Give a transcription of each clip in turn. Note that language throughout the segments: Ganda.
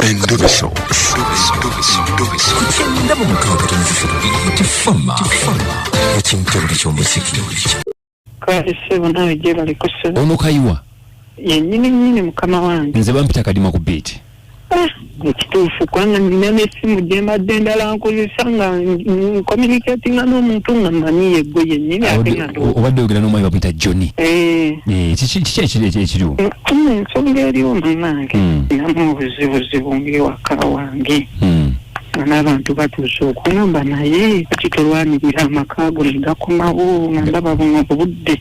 Endobeso. 96 Fama ekintebuli ky'omuziki. Kale ssebo, nawe gyebaliko ssebo. Ono Kayiwa? Yennyini nnyini, mukama wange. Nze bampita Kadima ku Beat. Ah, ekituufu, kubanga nina n'essimu gye mbadde ndala nkozesa nga ncommunicatinga n'omuntu nga mmanyi yegwe yennyini, ate nga ndowooza. Obadde oyogera n'omwami bamuyita Johnny. Eh. Eh, kiki kiki ekiriwo? Ensonga eriwo, munnange, ninamu obuzibuzibu ng'ewaka wange, nga n'abantu batuuse okuŋŋamba, naye kitolwanirira amaka go ne gakomawo, nga ndaba buno obudde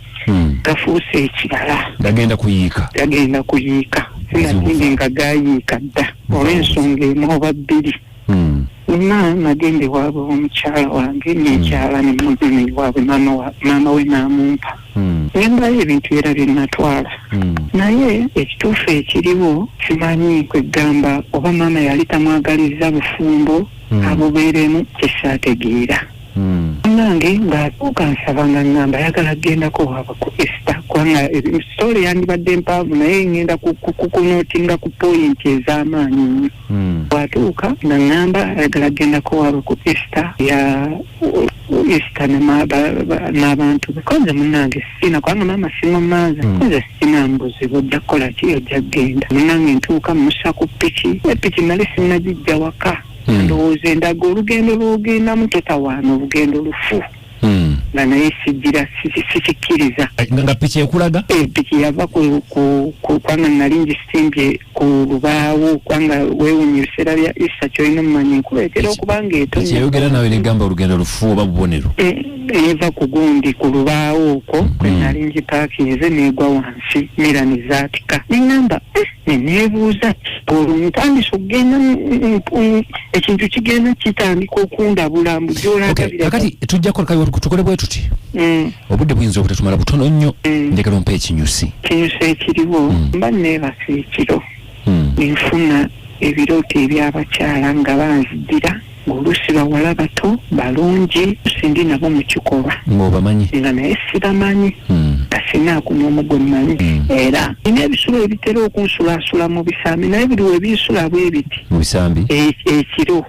gafuuse ekirala. Gagenda kuyiika. Gagenda kuyiika, sinakindi nga gayiika dda olw'ensonga emu oba bbiri. Nina nagenda ewaabwe omukyala wange nekyala nemunene ewaabwe, maama we n'amumpa. Ngendayo, ebintu era bye natwala, naye ekituufu ekiriwo simanyi kwegamba oba maama yali tamwagaliza bufumbo abubeeremu, kyesaategeera. Munange ng'atuuka nsaba nga ŋŋamba ayagala kugendako waabwe ku Easter, kubanga story yandibadde mpanvu, naye ŋŋenda kunotinga ku point ez'amaanyi nnyo. Bw'atuuka nga ŋŋamba ayagala kugendako waabwe ku Easter ya Easter n'abantu be. Konze munnange sina, kubanga maama singomanza. Konze sina mbuzibu, ojja kukola ki, ojja kugenda. Munnange ntuuka musa ku piki, epiki nali sinnagijja waka. Ndowooza endaga olugendo lw'ogendamu totawaana, olugendo lufu, nga naye sigira sikikkiriza. Nga piki ekulaga? Epiki yava kubanga nali ngisimbye ku lubaawo, kubanga weewunya ebiseera bya Easter kyolina omumanya enkuba etera okuba nga etonya. Kyeyogera nawe negamba olugendo lufu oba bubonero? Eva ku gundi, ku lubaawo okwo kwe nali ngipaakinze, neegwa wansi, mira nezaatika. Neŋŋamba, neneebuuza olwo ntandise okugenda, ekintu kigenda kitandika okundabula mbu gyolagabira. Kakati tujja kukola, tukole bwe tuti. Obudde buyinza obutatumala, butono nnyo. Njagala ompa ekinyusi. Kinyusi ekiriwo, mba neebasa ekiro, nenfuna ebirooto ebyabakyala nga banzijira, ng'oluusi bawala bato balungi, sindi nabo mu kikolwa. Ng'obamanyi? Nga naye sibamanyi, nga sinaako n'omu gwe mmanyi. Era nina ebisulo ebitera okunsulaasula mu bisambi, naye buli we binsula bwe biti Mu bisambi? Ekiro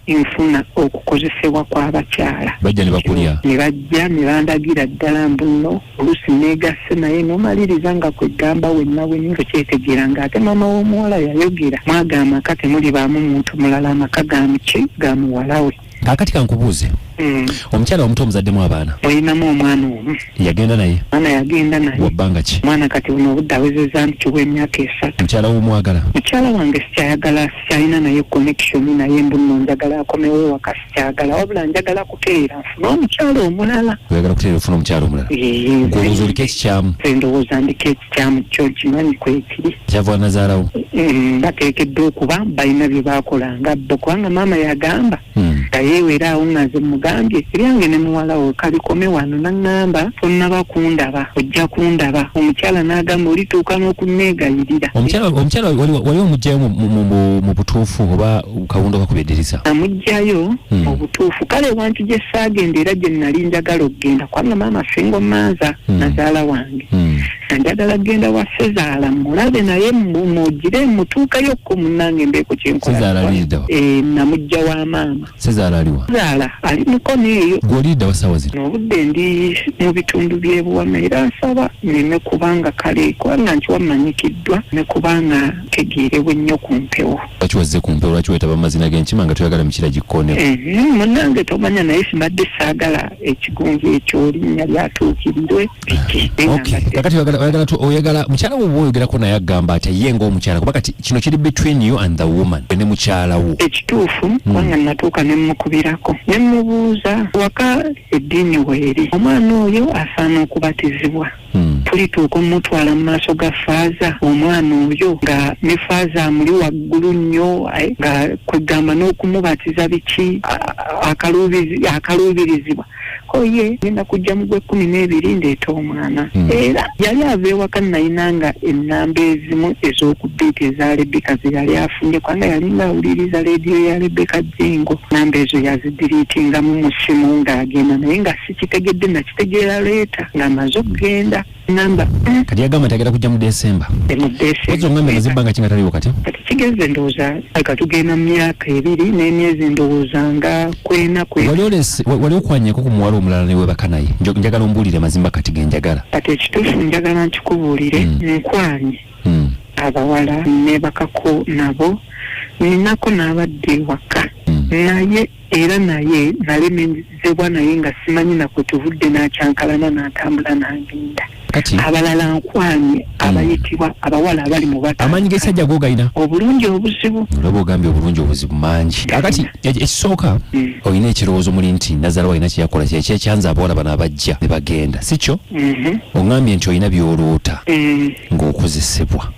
nfuna okukozesebwa kw'abakyala. Bajja ne bakulya? Ne bajja ne bandagira ddala mbu nno oluusi neegasse naye n'omaliriza nga kwegamba wenna wenna tokyetegeera, ng'ate maama w'omuwala yayogera mwaga amaka temulibaamu muntu mulala, amaka ga muki, ga muwala we. Kaakati kankubuuze. Omukyala omuto omuzaddemu abaana? Olinamu omwana omu. Yagenda naye? Omwana yagenda naye. Wabbanga ki? Omwana kati buno obudde awezezza nti bw'emyaka 3. Mukyala w'omwagala? Mukyala wange sikyayagala, sikyalina naye connection naye mbu nno njagala akomewo ewaka, sikyagala, wabula njagala kuteera nfune omukyala omulala. Oyagala kuteera ofune omukyala omulala? Eh. Gwolowooza oliko ekikyamu? Nze ndowooza ndiko ekikyamu, kyo nkimanyi kwekiri. Kyava nazaalawo? Bateekeddwa okuba balina bye baakolanga bo, kubanga maama yagamba nga yeewera awo nga nze mugambye ebyange ne muwala we kabikome wano, naŋŋamba tonnaba kundaba, ojja kundaba. Omukyala n'agamba olituuka n'okunneegayirira. Omukyala wali omugjayo mu butuufu oba kawundo kakuba eddirisa? Namugjayo mu butuufu. Kale ewantu gye saagenda era gye nali njagala okugenda, kubanga maama single mother, nazaala wange, nga njagala kugenda wa sezaala mulabe, naye mugire mutuukayokko munnange mbeeko kyenkola. Sezaala ali ludda wa? Eh, namujja wa maama. Sezaala aliwa? Sezaala ali mukono eyo. Gw'oli ludda wa ssaawa zino? Obudde ndi mu bitundu by'ebuwama, era nsaba neme kubanga kale kubanga nkiwamanyikiddwa ne kubanga ntegeerebwa ennyo ku mpewo. Lwaki wazze ku mpewo? Lwaki weetaba mu mazina g'enkima nga toyagala mikira gikkooneko? Munnange tomanya, naye simbadde saagala ekigonvu ekyo linnya lyatuukirirwe biki. Naye nga Kakati oyagala mukyala wo bw'oyogerako naye agamba atya ye ng'omukyala? Kuba kati kino kiri between you and the woman ne mukyala wo. Ekituufu, kubanga natuuka ne mmukubirako ne mmubuuza waka eddiini weeri, omwana oyo asaana okubatizibwa, tulituuka omutwala mu maaso ga faaza omwana oyo nga ne faaza amuli waggulu nnyo, nga kwegamba n'okumubatiza biki akaluubirizibwa ko ye ngenda kujja mu gw'e 12 ndeeta omwana. Era yali ava ewaka, nayinanga ennamba ezimu ez'okubiita eza Lebeka ze yali afunye, kubanga yalinga awuliriza leediyo ya Lebeka Jingo. Namba ezo yazidiriitingamu mu ssimu ng'agenda, naye nga sikitegedde, nakitegeera later ng'amaze okugenda. Namba Kati yagamba nti agenda kujja mu Desemba. Mu Desemba. Ozo ngambe maze ebbanga ki nga taliwo kati? Kati kigenze ndowooza aka tugenda mu myaka 2 n'emyezi ndowooza nga kwena kwe. Wali olese wali okwanyeko ku muwala omulala ne weebaka naye? Njagala ombuulire mazima kati ge njagala. Kati ekituufu njagala nkikubuulire, nkwanye abawala neebakako nabo, ninako n'abadde ewaka, naye era naye nalemezebwa naye nga simanyi nakwe tuvudde, n'akyankalana n'atambula n'agenda. Kati abalala nkwanye abayitibwa abawala abali mu bata. Amaanyi g'ekisajja go galina obulungi obuzibu. Olaba ogambye obulungi obuzibu mangi. Akati ekisooka olina ekirowoozo muli nti Nazalawo alina kyeyakola kyekyanza abawala bano abajja ne bagenda, si kyo? Oŋŋambye nti olina by'oloota ng'okozesebwa.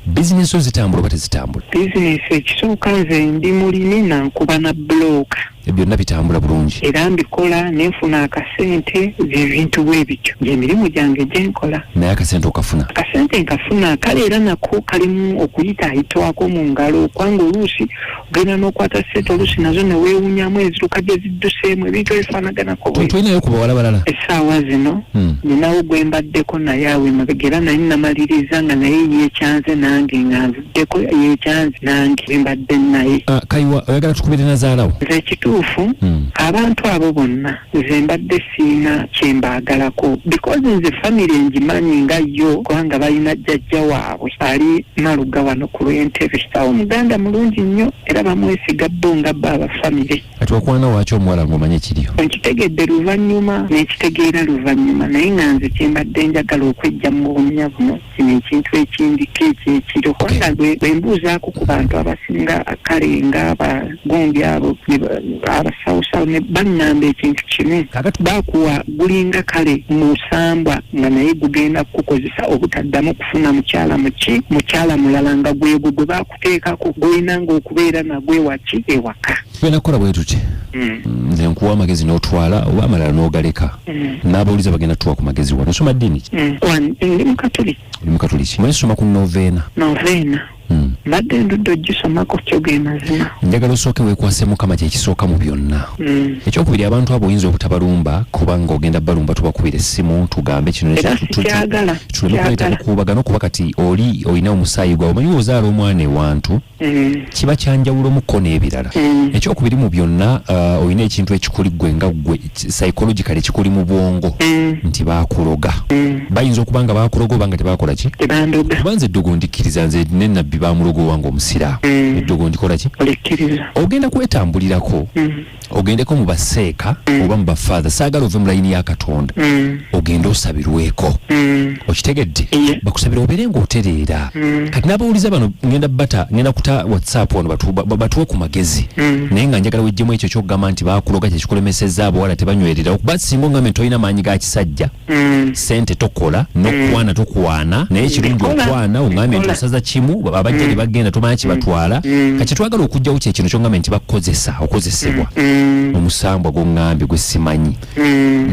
Bizinesi zo zitambula oba tezitambula? Bizinesi ekisooka nze ndi mulimi nankuba na bulooka. Byonna bitambula bulungi. Era mbikola nenfuna akasente, ebintu bwe bityo gyemirimu gyange gyenkola. Naye akasente okafuna? Akasente nkafuna, kale era nako kalimu okuyitaayitwako mu ngalo, kubanga oluusi ogenda n'okwata ssente, oluusi nazo ne weewunyamu eziruka gye zidduseemu, ebintu ebifaanaganako bwe. Tolinayo ku bawala balala? Essaawa zino ninawo gwe mbaddeko naye awo emabega, era naye namaliriza nga naye yeekyanze nange nga nvuddeko, yeekyanze nange gwe mbadde naye. Kayiwa, oyagala tukubire nazaalawo? Nze ekituufu abantu abo bonna nze mbadde siina kye mbaagalako, because nze famire ngimanyi nga yo, kubanga balina jjajja waabwe ali Maluga wano ku lw'Entebe, awo omuganda mulungi nnyo era bamwesiga bo nga bo aba famire. Kati wakwana waaki omuwala ng'omanye ekiriyo? Nkitegedde luvannyuma, n'ekitegeera luvannyuma, naye nga nze kye mbadde njagala okwejja mu bunnya buno, kino ekintu ekindiko ekyekiro, kubanga bwe mbuuzaako ku bantu abasinga kale nga abagumbi abo abasawusawu ne baŋŋamba ekintu kimu, bakuwa gulinga kale musambwa nga naye gugenda kukukozesa obutaddamu kufuna mukyala muki mukyala mulala, nga gwegwo gwe bakuteekako gwolina ng'okubeera nagwe waki ewaka. Tugenda kukola bwe tuti, nze nkuwa amagezi n'otwala oba amalala n'ogaleka, n'abawuliza bagenda tuwa ku magezi wano. Osoma ddiini ki? Ndi Mukatuliki. Oli Mukatuliki. Mwe soma ku noveena? Noveena mbadde ndudde ogisomako, kyo ge mazima. Njagala osooke weekwase Mukama, kyekisooka mu byonna. Ekyokubiri, abantu abo oyinza obutabalumba, kubanga ogenda balumba tubakubira essimu tugambe kino Era sikyagala. Tuleme kuleeta bukuubagano, kuba kati oli olina omusaayi gwawe, omanyi ozaala omwana ewantu kiba kyanjawulo mukko n'ebirala. Ekyokubiri mu byonna, olina ekintu ekikuli ggwe nga ggwe psychologically kikuli mu bwongo nti baakuloga. Bayinza okuba nga baakuloga oba nga tebakola ki? Tebandoga. Kuba nze eddogo ndikkiriza, nze ne nabbi bamuloga owange omusiraamu. Eddogo ndikola ki? Olikkiriza. Ogenda kwetambulirako, ogendeko mu baseeka oba mu bafaatha, saagala ove mu layini ya Katonda, ogende osabirweko. Okitegedde? Yeah. Bakusabira obeere ng'otereera. Kati n'abawuliza bano ngenda bata ngenda kuta WhatsApp wano batuwe ku magezi, naye nga njagala wejjemu ekyo kyokugamba nti bakuloga kyekikulemesezza abawala tebanywererawo, kuba singa ongambe nti tolina maanyi ga kisajja, sente tokola, n'okukwana tokwana, naye ekirungi Mbikola. okwana oŋambye nti Mbikola. osaza kimu, abajja ne bagenda tomanya kibatwala. Kati twagala okugjawo kyekino kyoŋambye nti bakukozesa, okozesebwa omusambwa gwoŋŋambye gwe simanyi.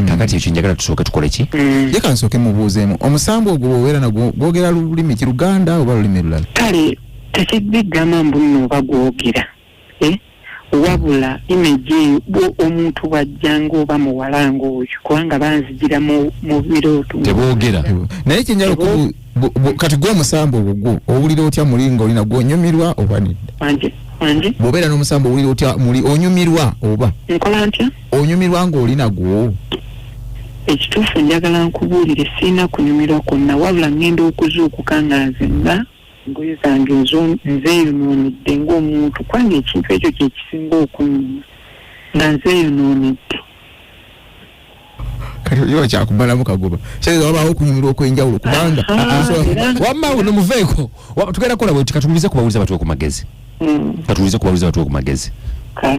Kakati ekyo njagala tusooke tukole ki? Ye kansooke mubuuzeemu, omusambu ogwo bw'obeera nagwo gwogera lulimi ki, Luganda oba lulimi lulala? Kale tekibigamba mbu nno oba gwogera, eh? Wabula image eyo omuntu bw'ajjanga oba muwala ng'oyo, kubanga banzigira mu birooto. Teboogera. Naye kyenjala kati gwe omusambu ogwo gwo owulira otya muli nga olina gwo, onyumirwa oba nedda? Wanje wanje? Bw'obeera n'omusambu owulira otya muli, onyumirwa oba? Nkola ntya? Onyumirwa ng'oli nagwo? Ekituufu njagala nkubuulire, sirina kunyumirwa kwonna, wabula ngenda okuzuukuka nga nzenna engoye zange nzeeyonoonedde ng'omuntu, kubanga ekintu ekyo kye kisinga okunnuma, nga nzeeyonoonedde. Kati oyo kyakumalamu kagoba, kitegeeza wabaawo okunyumirwa okw'enjawulo kubanga Wamma no muveeko. Tugenda kukola bwe tuti, katuwulize kubawuliza batuwe ku magezi. Katuwulize kubawuliza batuwe ku magezi. Kale.